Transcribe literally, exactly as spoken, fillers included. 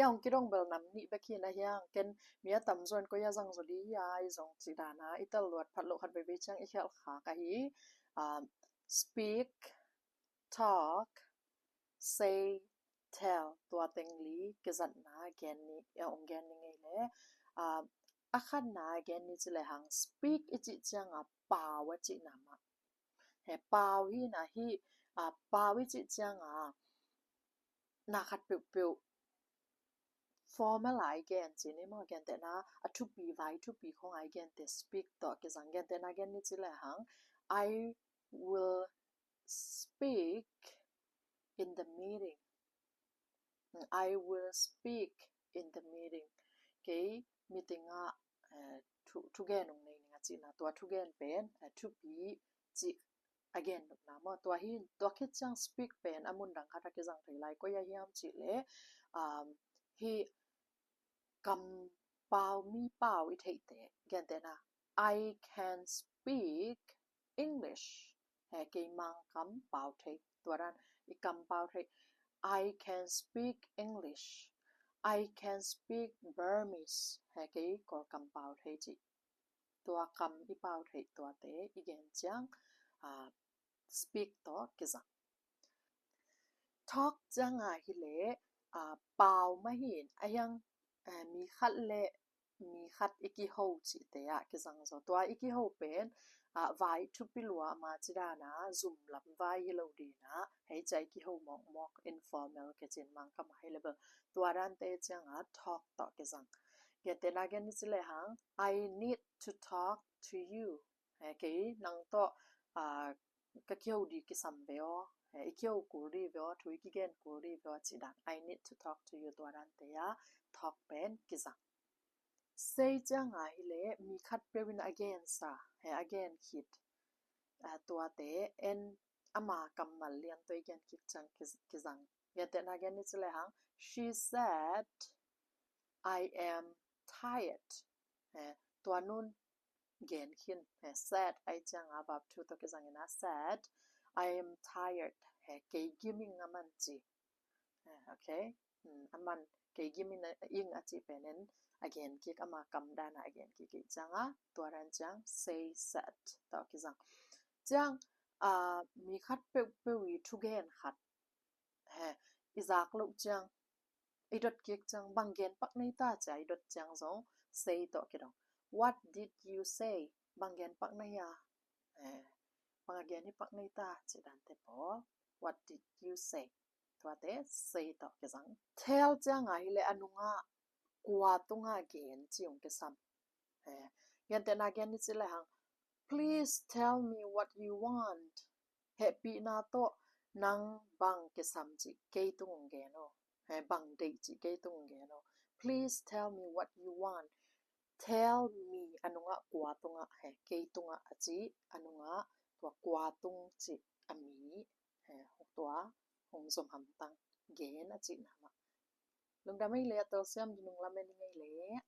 Hong kidong bel nam nih bek hi na hiang, ken mi a tamzaw in koi a zang zaw li a i zong cih dan a i tel luat phat loh khat veivei ciang i khialh khak ahi. Um, speak, talk, say, tell, tua teng li kizatna gen ni, eh, hong gen ni ngei le. Um, a khatna gen ni ci le hang, speak i cih ciang a pau a cihna mah. He pau hi na hi, a pau i cih ciang a na khat peuhpeuh formal a i gen ci ni maw, gentehna a thupi, vai thupi khong a i gente speak tawh kizang. Gentehna gen ni ci le hang, I will speak in the meeting. I will speak in the meeting. Kei meeting ah, eh, thu, thugen hong nei ning a cihna, tua thugen pen, eh, thupi cih a gen nopna maw. Tua hi, tua khit ciang speak pen a mun dang khat a kizang thei lai, koi a hiam cih le, um, hi kam pau, mi pau i theihte, gentehna, I can speak English. He kei Mangkam pau thei, tua dan i kam pau thei. I can speak English. I can speak Burmese. He kei Kawlkam pau thei cih. Tua kam i pau thei tuate i gen ciang, ah, speak tawh kizang. Talk ciang a hi le, ah, pau mah hi in, a hiang, ah, mi khat le mi khat i kiho cihte ah kizang zaw. Tua i kiho pen, ah, vai thupi lua, ama ci dan a zum lam vai hi lo ding a, hei cia i kiho mawkmawk, informal kei cin Mangkam a hi le bel. Tua dante ciang a talk tawh kizang. Gentehna gen ni ci le hang, I need to talk to you. He kei nang tawh, ah, ka kiho ding kisam ve aw, he i kiho kul ding ve aw, thu i kigen kul ding ve aw cih dan, I need to talk to you, tua dante ah talk pen kizang. Say ciang a hi le mi khat peuh in a gensa, he a gen khit, ah, tuate en ama kammal lian tawh i gen khit ciang ki, kizang. Gentehna gen ni ci le hang, she said, I am tired. He tua nun gen khin, he said a i ciang a verb two tawh kizang in a, said, I am tired. He kei gim ing a man ci. He, okay. Hmm, a man kei gim ing a, ing a cih pen en a gen kik, ama kam dan a a gen kik i ciang a, tua dan ciang say, said tawh kizang. Ciang, ah, mi khat peuhpeuh i thugen khat, he i zak loh ciang, i dot kik ciang, bang gen pak na hi ta cia i dot ciang zong say tawh kidong. What did you say? Bang gen pak na hi a? Eh, bang a gen hi pak na hi ta cih dante pawl. What did you say? Tuate say tawh kizang. Tell ciang a hi le a nungah kua tungah gen ci hong kisam. Eh, gentehna gen ni ci le hang, please tell me what you want. Hehpihna tawh nang bang kisam cih kei tung hong gen aw. He bang deih cih kei tung hong gen aw. Please tell me what you want. Tell me a nungah kua tungah, he kei tungah a cih a nungah tua kua tung cih a mi, he tua hong zom hamtang gen a cihna mah. Lungdam ei le, a telsiam ding nung lamen ing ei le.